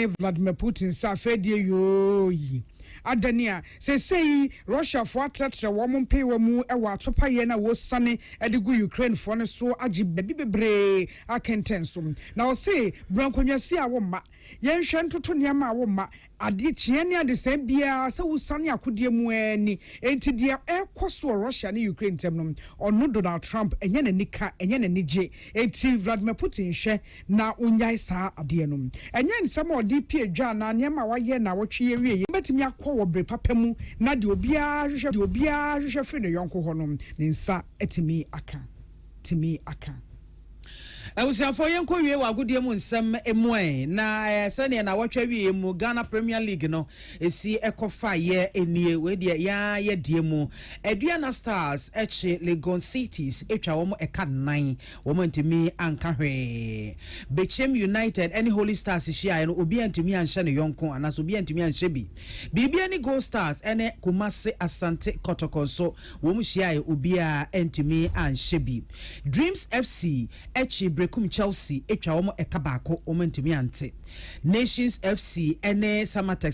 ne Vladimir Putin sɛ afei deɛ yoo yi adani a seesei Russiafoɔ atrɛtrɛ wɔn mpeewa mu wɔ atopaeɛ no a wɔsiane de gu Ukrainefoɔ no so agye baabi bebree akɛntɛn so. Na ɔse bra nkonnwasi a womma yɛnhwɛ ntoto nneɛma a womma adeɛ kyeɛ ne adesɛe biara sɛ wosiane akodeɛ mu ara ni. Enti deɛ ɛrekɔ so wɔ Russia ne Ukraine ntam no, ɔno Donald Trump ɛnyɛ n'ani ka, ɛnyɛ n'ani gye. Enti Vladimir Putin hwɛ na ɔnnyae saa adeɛ no. Ɛnyɛ nsɛm a ɔde pue dwa anaa nneɛma a wayɛ nnawɔtwe yi awieeɛ bɛtumi akɔ wɔ bere papa mu na deɛ obiara hwehwɛ deɛ obiara hwehwɛ firi ne yɔnko hɔ no, ne nsa atumi aka. Tumi aka. Abusuafoɔ yɛnkɔ wie wɔ agodie mu nsɛm mu ɛ, na sɛdeɛ nawɔtwe awieɛ mu Ghana Premier League no ɛsi ɛkɔ faeɛ nie. Wei deɛ yɛa yɛ deɛ mu. Aduana Stars ɛkye Legon Cities ɛtwa wɔn ɛka nnan, wɔn antumi anka hwee. Bechem United ɛne Holy Stars hyiaeɛ no, obi antumi anhyɛ ne yɔnko anaasɛ obi antumi anhyɛ bi. Biribi ne Gold Stars ɛne Kumasi Asante Kɔtɔkɔ nso wɔn hyiaeɛ, obiara antumi anhyɛ bi. Dreams FC ɛkyi Brekum Chelsea atwa wɔn ɛka baako, wɔn ntumi ante. Nations FC ɛne Samatex